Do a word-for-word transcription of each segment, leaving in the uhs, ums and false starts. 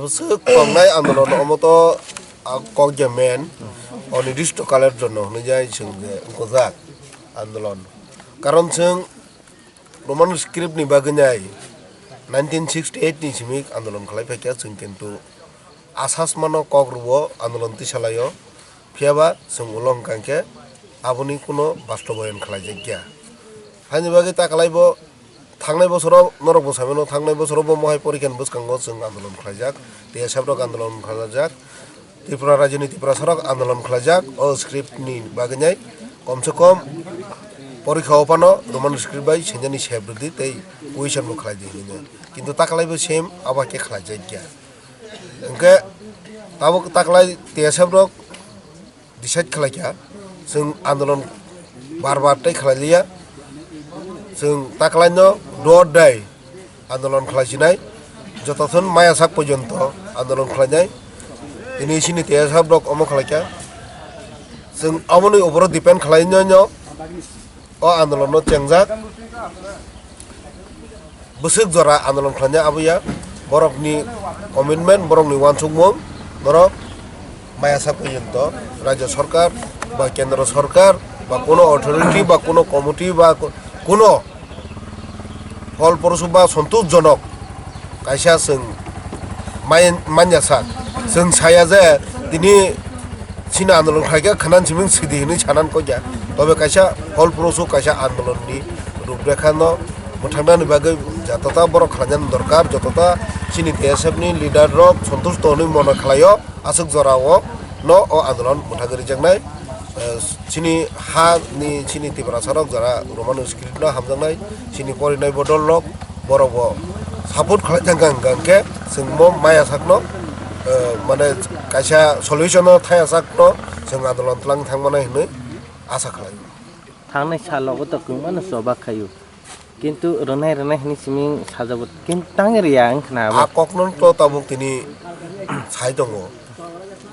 Swk tongnai andolon omo to, ah, kok ya men, onidisto kaler jonno hwnwi jai chwng je gojak andolon. Karon chwng Roman script ni bagwi nai nineteen sixty eight ni simi andolon khlai phaikha chwng, kintu asas mano kok rwo andolon tisalaio, phiyaba chwng ulo wngkha khe aboni kuno bastobayon khlaijakya. Haini bagwi ta khlaibo thangnai bosoro norok bo saimano, thangnai bosoro bo mohai porikha ni bwskango chwng andolon khlaijak, T S F rok andolon khlaijak, Tripura rajyoni Tiprasarok andolon khlaijak, o script ni bagwi nai komse kom porikha o phano Roman script bai senjani sep rwdi tei question bo khlai di hinwi. Kintu taklai bo same abo khe khlaijakya. Hwnkhe tabuk taklai T S F rok decide khlaikha, chwng andolon bar bar tei khlai liya, chwng taklaino do or die andolon khlai sinai, jotothon maya sak porjonto andolon khlainai. Tini chini T S F rok omo khlaikha, chwng aboni uporo depend khlainai no o andolon no chengjak. Bwswk jora andolon khlainai abo ya, borokni commitment, borokni uansukmung, norok maya sak porjonto rajya sarkar ba kendro sarkar ba kuno authority ba kuno committee ba ku-, kuno phol porosu ba santushjonok kaisa chwng mai-, manya sak. Chwng saya je tini chini andolon khlaikha khwnan siming sidi hinwi sanan kokya. Tobe kaisa phol porosu kaisa andolonni ruprekha no mwthangnani bagwi jotota borok khlainani dorkar, jotota chini T S F ni leader rok santush tonwi mona khlaio. Aswk jorao no o andolon mwthangwi rijaknai. Eh, chini ha ni chini Tiprasa rok jara Roman script no hamjaknai, chini porinai bodol rok borok bo support khlai thangkha hwnkha hwnkhe chwng bo maya sakno, eh, mane kaisa solution o thaya sakno chwng andolon twlang thangmani hinwi asa khlai. Thangnai salo o to kwbangma no choba khaio. Kintu rwnai rwnai hinwi simi sajago. Kintu tang riya wng khna abo. A kokno to tabuk tini sai tongo.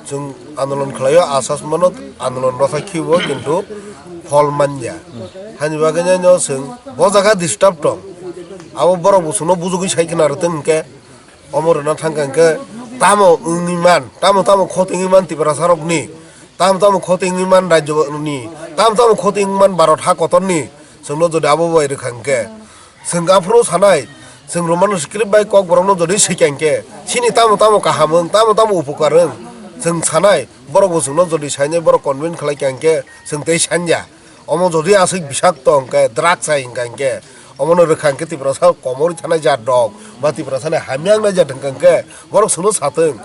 Chwng andolon khlaio, asas mano andolon rwthai khibo, kintu phol manya. Hani bagwi no chwng bo jaga disturb tong. Abo borok bo chwngno bujugwi sai khna rwtwng hwnkhe, omo rwna thangkha hwnkhe tamo wngwi man, tamo tamo khoti wngwi man Tiprasa rokni, tamo tamo khoti wngwi man rajyo ni, tamo tamo khoti wngwi man Bharat ha kotorni, chwngno jodi abo bai rwkha hwnkhe, chwng aphuru sanai, chwng Roman script bai kokborokno jodi swikha hwnkhe, chini tamo tamo kaham wng, tamo tamo upukar wng, chwng sanai, borok bo chwngno jodi sainai, borok convince khlai kha hwnkhe, chwng tei sanya. Omo jodi aswk bisakto hwnkhe, drugs hai hwnkha hwnkhe, omono rwkha hwnkhe Tiprasa komorwi thanai jat rok, ba Tiprasani hamya wngnai jat hwnkha hwnkhe, borok chwngno satwng,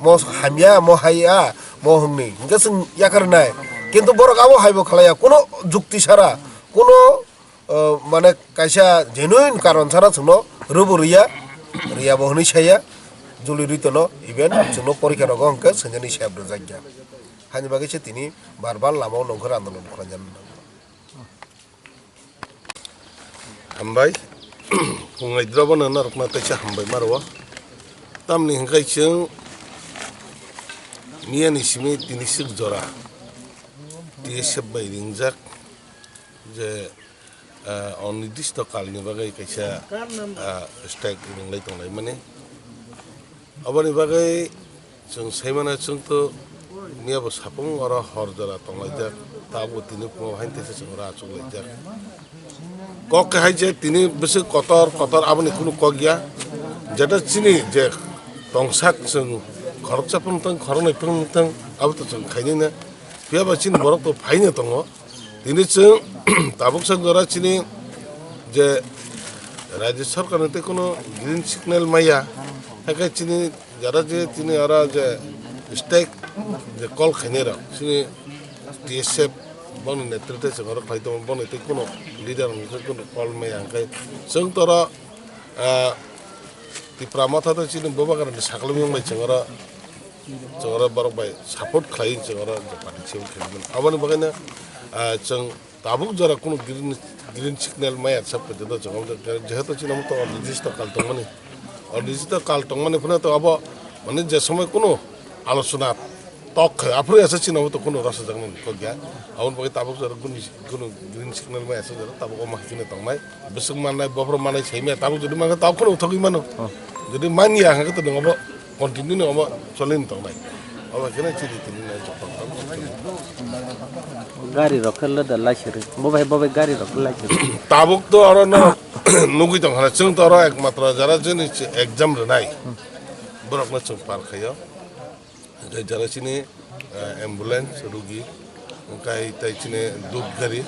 mo hamya, mo haiya, mo hwnwi, hwnkhe chwng yakarnai. Kintu borok abo haibo khlaiya, kuno jukti sara, kuno, uh, mane kaisa genuine karon sara chwngno rwbo rwya, rwya bo hwnwi saya, juli rwi tono, even chwngno porikha rogo hwnkhe swngjani sep rwjakya. Hani bagwi se tini bar bar lama o nongkhor andolon khlaijani. Hambai, phungai drobo no norokno teisa hambai maro. Tamni hwnkhe chwng miyani simi tini swk jora T S F bai ringjak je, ah, onidisto kalni bagwi kaisa, ah, strike ringlai tonglaimani. Aboni bagwi chwng saimano, chwng to miyabo sapung oro hor jora tonglaijak, tabuk tini phungo hain teisa chwng oro achuklaijak. Kok hai je tini bwswk kotor kotor aboni kunu kok ya, jeta chini je tongsak chwng khoroksa phung tong, khoroknwi phung tong, abo to chwng khainwi na, phiyaba chini borok to phaino tongo. Tini chwng tabuk sa jora chini je rajya sarkar ni tei kuno green signal maya, hakhe chini jara je chini oro je state je call khainai rok chini T S F boni netrite chwng oro khlai tongo, boni tei kuno leader ni tei kuno call maya, hwnkhe chwng toro, ah, Tipra Motha tei chini Bubagra ni sakhlai wngbai chwng oro, chwng oro borok bai support khlai chwng oro participate khaimani. Aboni bagwi no, ah, chwng tabuk jora kunu green, green signal maya sa porjonto chwng oro, jehetu chini omo to onidisto kal tongmani, onidisto kal tongmani phano to abo mane je somoi kunu alochona tok khe, aphuru asa chini omo to kunu rasa jaknani kok ya. Aboni bagwi tabuk jora kunu, kunu green signal maya sa jora tabuk omo hai kheno tongnai. Bwswk mannai, bophor mannai, saimaya tabuk jodi mankha tabuk phano uthogwi mano. Oh. Jodi manya hwnkhe to nwng abo Continue no omo cholin tongnai. Omo kene chiri tini nai jokol. Gari rok khe lada laisiri. Bobai, bobai gari rok khe laisiri. Tabuk to aro no nugui tong hana, chwng to aro ekmatro jara jeni exam rwnai. Borok no chwng par khaio. Jara chini, eh, ambulance, rugi, kai tai chini dut gari.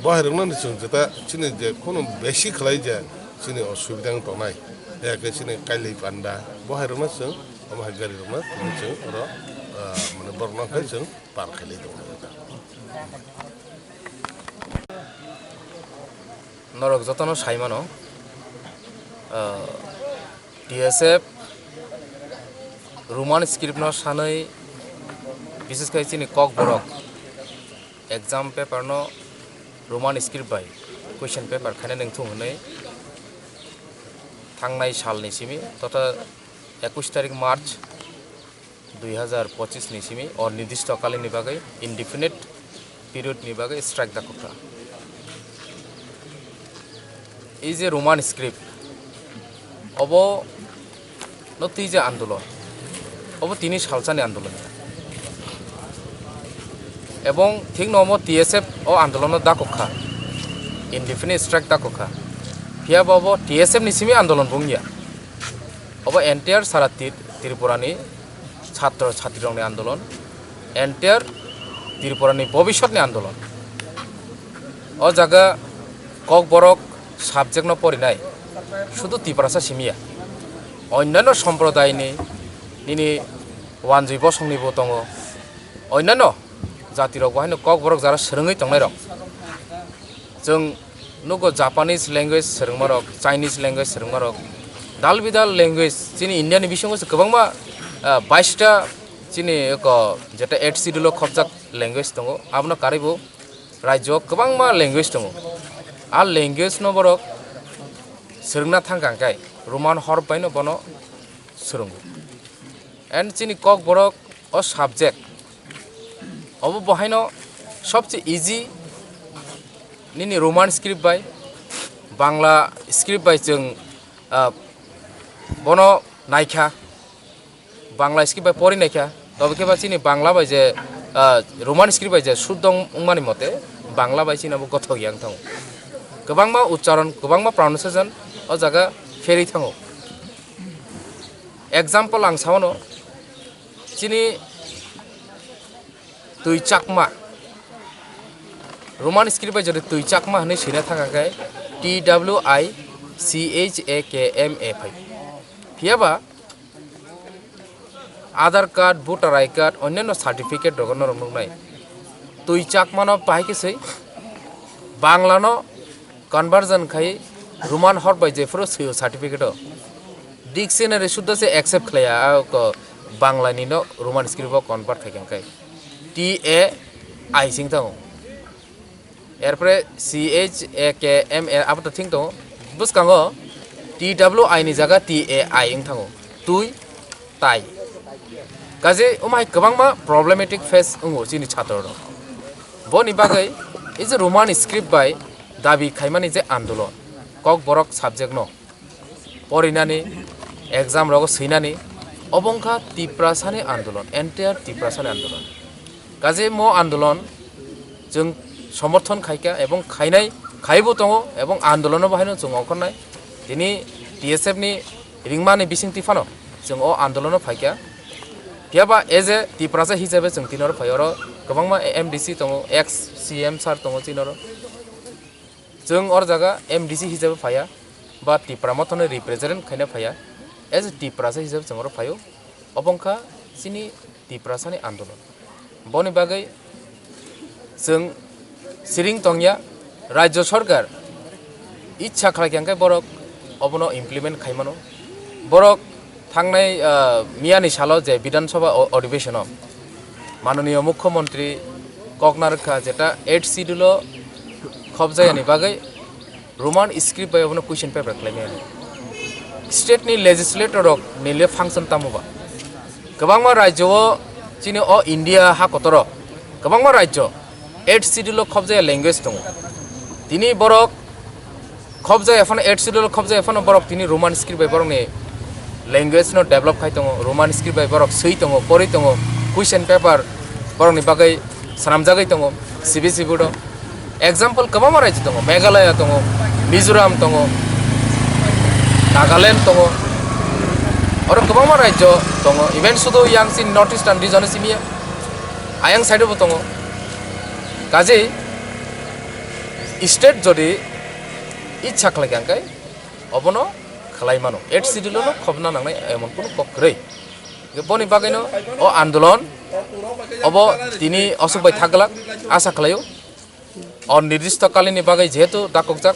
Bo hai rok no chwng jeta chini je kono besi khlai je chini osubida wng tongnai. Ya khe chini kailai panda. Bo hai rok no chwng Omo hai gari rok no tini chwng oro, ah, mane borok no khe chwng par khailai tongo. Norok jotono sai mano, ah, T S F Roman script no sanwi, bises khai chini Kokborok exam paper no Roman script bai question paper khaina nangthung hwnwi thangnai salni simi totha ekush tarik March dui hazar pochis ni simi o nirdishto kalini bagwi, indefinite period ni bagwi strike dakokha. Ei je Roman script, obo no twi je andolon, obo tini salsani andolon. Ebong thik no omo T S F o andolon no dakokha, indefinite strike dakokha. Phiya ba obo T S F ni simi andolon bo wngya. Obo entire sara Tri-, Tripura ni chhatro chhatrirokni andolon, entire Tripurani bobiswtni andolon. O jaga Kokborok subject no porinai, sudu Tiprasa simiya. Onnanno somprodayni, nini wanjwi bosongnibo tongo. Onnanno jatirokbo haino Kokborok jara swrwngwi tongnairok. Chwng nugo Japanese language swrwngmarok, Chinese language swrwngmarok, dal bidal language, chini India ni bisingo se kwbangma, ah, baista chini eko jeta eighth schedule o khopjak language tongo, abono karwi bo rajyo o kwbangma language tongo. A language no borok swrwngna thangkha hwnkhe Roman horp bai no bono swrwngo. And chini Kokborok o subject obo bohaino sobse easy nini Roman script bai, Bangla script bai chwng, ah, bono naikha, Bangla script bai pori naikha, tobe khe ba chini Bangla bai je, ah, Roman script bai je suddho wng-, wngmani mote Bangla bai chini abo gothok yang thango. Kwbangma uchcharon, kwbangma pronunciation o jaga pherwi thango. Example ang sawano, chini twi chakma, Roman script bai jodi twi chakma hwnwi swina thangkha khe T W I C H A K M A phai. Phiya ba Aadhaar card, voter I D card, onnanno certificate rogo norok nuknai. Twi chakmano bahai khe swi Bangla no conversion khai Roman horp bai jephuru swi o certificate o. Dictionary suddha se accept khlaiya, a ko Bangla ni no Roman script o convert khai khe T A I sing thango. Erpore C H A K M A abo to thing tongo. Bwskango T W I ni jaga T A I wng thango. Twi tai. Kaje umai kwbangma problematic face wngo chini chhatro rok. Boni bagwi ei je Roman script bai dabi khaimani je andolon, Kokborok subject no porinani, exam rogo swinani, obo wngkha Tiprasani andolon, entire Tiprasani andolon. Kaje mo andolon chwng somorthon khaikha ebong khainai, khaibo tongo ebong andolono bahaino chwng ongkhornai. Tini T S F ni ringmani bisingtwi phano chwng o andolono phaikha. Phiya ba as a Tiprasa hisabe chwng tini oro phai, oro kwbangma M D C tongo, ex C M sir tongo tini oro. Chwng oro jaga M D C hisabe phaiya, ba Tipra Mothani represent khaina phaiya, as a Tiprasa hisabe chwng oro phaio. Obo wngkha chini Tiprasani andolon. Boni bagwi chwng siring tongya, Rajya Sarkar ichha khlai kha hwnkhe borok obono implement khai mano. Borok thangnai, ah, miyani salo je Bidhan Sabha o-, odhibeshon o Mananiya Mukhyamantri kok narwkha jeta eighth schedule o khobjayani bagwi Roman script bai obono question paper khlaimaya. State ni legislator rok ni le function tamo ba? Kwbangma rajyo o chini o India ha kotoro kwbangma rajyo eighth schedule o khobjaya language tongo. Tini borok khobjaya phano, eighth schedule o khobjaya phano borok tini Roman script bai borok ni language no develop khai tongo, Roman script bai borok swi tongo, pori tongo, question paper borokni bagwi swnamjagwi tongo, C B S E board o. Example kwbangma raijyo tongo, Meghalaya tongo, Mizoram tongo, Nagaland tongo, oro kwbangma raijyo tongo, even sudu yang chini North Eastern region o simi ya, ayang side o bo tongo. Kaje state jodi ichha khlai kha hwnkhe obono khlai mano, eighth schedule no khobna nangnai emon kunu kok kwrwi. Boni bagwino o andolon obo tini osuk bai thak glak, asa khlaio. O nirdisto kalini bagwi jehetu dakokjak,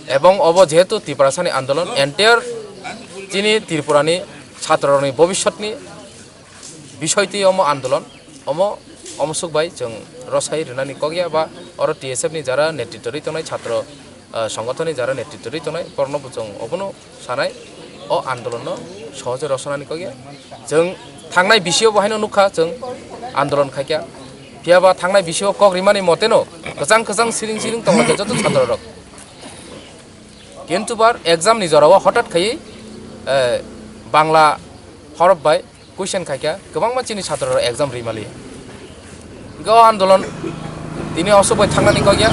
ebong obo jehetu Tiprasani andolon, entire chini Tripurani chatrorokni bobiswtni bisoi twi omo andolon, omo omosuk bai chwng rosai rwnani kok ya, ba oro T S F ni jara netritw rwi tongnai, chhatro, ah, songothon ni jara netritw rwi tongnai, borokno bo chwng obono sanai, o andolon no sohoje rosonani kok ya. Chwng thangnai bisio bo haino nukha chwng andolon khaikha. Phiya ba thangnai bisio kok rimani moteno kwchang kwchang siring siring tonglaikha joto chhatro rok. Kintu bar exam ni jorao hothat khaiwi, eh, Bangla horop bai question khaikha, kwbangma chini chhatro rok exam rimali. Hwnkhe o andolon tini osok bai thangnani kok ya,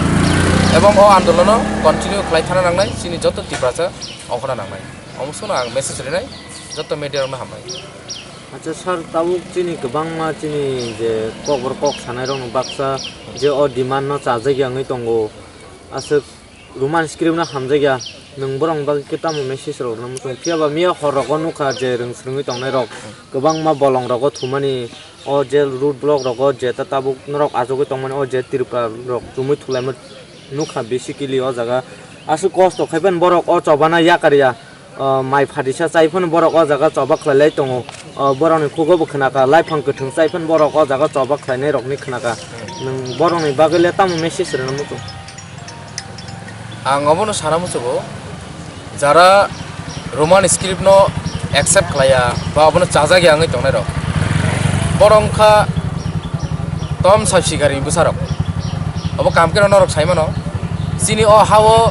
ebong o andolono continue khlai thana nangnai chini joto Tiprasa ongkhorna nangnai. Omo songno ang message rinai joto media rokno hambai. Acha sir, tabuk chini kwbangma chini je kokborok kok sanai rokno baksa je o demand no chajak ya wngwi tongo, aswk Roman script no hamjakya, nwng borok ni bagwi khe tamo message rok rwna muchung? Phiya ba miya hor rogo nukha je rwng swrwngwi tongnai rok kwbangma bolong rogo thumani, o je road block rogo je ta tabuk norok achugwi tongmani, o je Tripura rok chumui thulaima nukha basically o jaga. Aswk kosto khai phano borok o chobana yakarya, o mai phatisa chai phano borok o jaga choba khlai lai tongo. O borok ni khugo bo khna kha, laiphang kwthwng chai phano borok o jaga choba khlainai rok ni khna kha. Nwng borok ni bagwi le tamo message rwna muchung? Ang obono sana muchungo, jara Roman script no accept khlaiya ba obono chajak ya wngwi tongnai rok, borok wngkha tom sab sikari ni bwsa rok. Obo kam khe norok sai mano, chini o ha o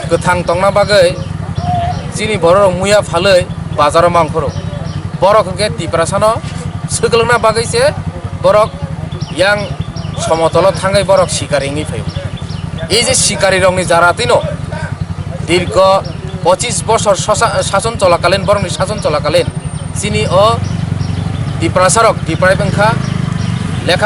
kwthang tongna bagwi chini borok rok muya phalwi bazaro mang phuru, borok hwnkhe Tiprasa no swkhlwngna bagwi se borok yang somotolo thangwi borok sikari wngwi phaio. Ei je sikari rokni jara tino dirgo pochis bosor sosa-, sason cholakalin, borokni sason cholakalin chini o Tiprasa rok deprive wngkha, lekha